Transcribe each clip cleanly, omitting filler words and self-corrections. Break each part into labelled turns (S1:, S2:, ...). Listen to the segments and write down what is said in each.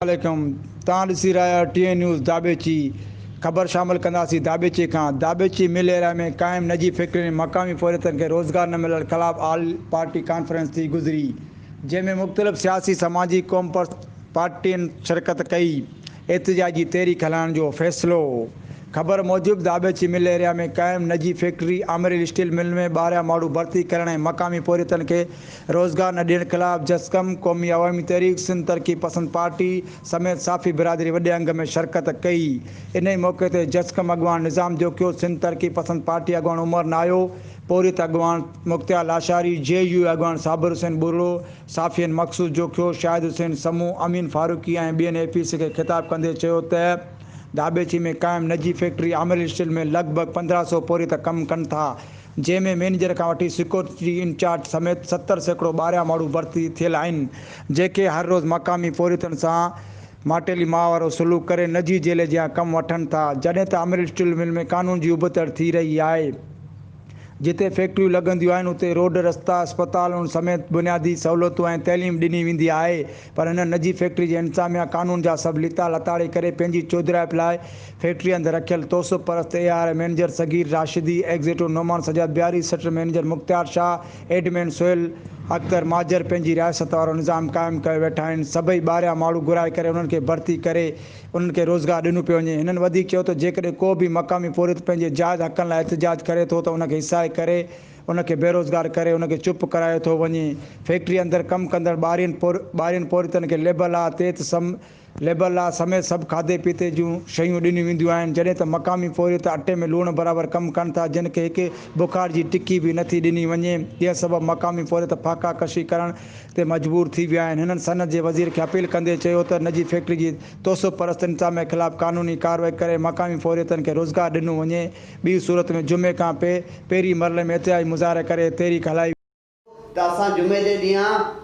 S1: عليڪم توهان ڏسي رهيا آهيو ٽي اين نيوز داٻيچي خبر شامل ڪنداسين داٻيچي کان داٻيچي مل ايريا ۾ قائم نجي فيڪٽرين ۾ مقامي پورهيتن کي روزگار نه ملڻ خلاف آل پارٽي ڪانفرنس ٿي گذري جنهن ۾ مختلف سياسي سماجي قومپرست پارٽين شرڪت ڪئي احتجاجي تحريڪ هلائڻ جو فيصلو خبر موجب داٻيچي مل ايريا ۾ قائم نجي فيڪٽري آمريل اسٽيل مل ۾ ٻاهريان ماڻهو ڀرتي ڪرڻ ۽ مقامي پورهيتن کي روزگار نه ڏيڻ خلاف جسقم، قومي عوامي تحريڪ، سنڌ ترقي پسند پارٽي سميت صحافي برادري وڏي انگ ۾ شرڪت ڪئي. انهي موقعي تي جسقم اڳواڻ نظام جوکيو، سنڌ ترقي پسند پارٽي اڳواڻ عمر ناهيو، پورهيت اڳواڻ مختيار لاشاري، جي يو اي اڳواڻ صابر حسين ٻرڙو، صحافين مقصود جوکيو، شاهد حسين سمون، امين فاروقي ۽ ٻين اي پي سي کي خطاب ڪندي چيو ته ڌاٻيچي ۾ قائم نجي فيڪٽري عامر اسٽيل ۾ لڳ ڀڳ 15 سئو پورهيت ڪم ڪن ٿا. جنهن ۾ مئنيجر کان وٺي سيڪيورٽي انچارج سميت 70% ٻاهريان ماڻهو ڀرتي ٿيل آهن، جيڪي هر روز مقامي پورهيتن سان ماٽيلي ماء وارو سلوڪ ڪري نجي جيل جيان ڪم وٺن ٿا، جڏهن ته امريل اسٽيل مل ۾ قانون جي ابتڙ ٿي رهي آهي، جتي فيڪٽريون لڳنديون آهن اتي روڊ، رستا، اسپتالن سميت بنيادي سهولتون ۽ تعليم ڏني ويندي آهي پر هن نجي فيڪٽري جي انتظاميا قانون جا سڀ ليتا لتاڙي ڪري پنهنجي چوڌرائپ لاء فيڪٽري اندر رکيل توسف پرست A R manager Saghir Rashidi, executive Noman Sajjad Bihari, sector manager Mukhtiar Shah, admin Sohail Akhtar Majar پنهنجي رياست وارو نظام قائم ڪيو ويٺا آهن، سڀئي ٻاهريان ماڻهو گهرائي ڪري انهن کي ڀرتي ڪري انهن کي روزگار ڏنو پيو وڃي. هنن وڌيڪ چيو ته جيڪڏهن ڪو به مقامي پورهيت پنهنجي جائز حقن لاء احتجاج ڪري ٿو ته ان کي هيسائي ڪري ان کي بيروزگار ڪري ان کي چپ ڪرايو ٿو وڃي، فيڪٽري اندر ڪم ڪندڙ ٻاهرين ٻاهرين پورهيتن کي ليبر لا تحت سم ليبر لا سميت سڀ کاڌي پيتي جون شيون ڏنيون وينديون آهن، جڏهن ته مقامي پورهيت اٽي ۾ لوڻ برابر ڪم ڪن ٿا، جن کي هڪ بخار جي ٽڪي به نٿي ڏني وڃي، جنهن سبب مقامي پورهيت فاقا ڪشي ڪرڻ تي مجبور ٿي ويا آهن. هنن صنعت جي وزير کي اپيل ڪندي چيو ته نجي فيڪٽري جي تعصب پرست انتظاميا خلاف قانوني ڪارروائي ڪري مقامي پورهيتن کي روزگار ڏنو وڃي، ٻي صورت ۾ جمعي کان پهرين مرحلي ۾ احتجاجي مظاهرا ڪري تحريڪ هلائي.
S2: ته اسان جمعي جي ڏينهن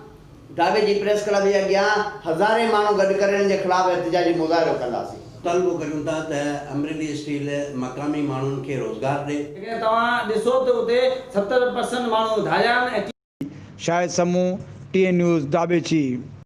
S2: ڊاٻي جي پريس ڪلب جي اڳيان هزارين ماڻهو گڏ ڪري انهن جي خلاف احتجاجي مظاهرو ڪنداسين.
S3: مطالبو ڪريون ٿا ته امريلي اسٽيل مقامي ماڻهن کي روزگار ڏي.
S4: جيڪڏهن توهان ڏسو ته اتي 70 پرسنٽ ماڻهو ڌاريا آهن ۽.
S1: Shahid Samoon, T N news, Dhabeji.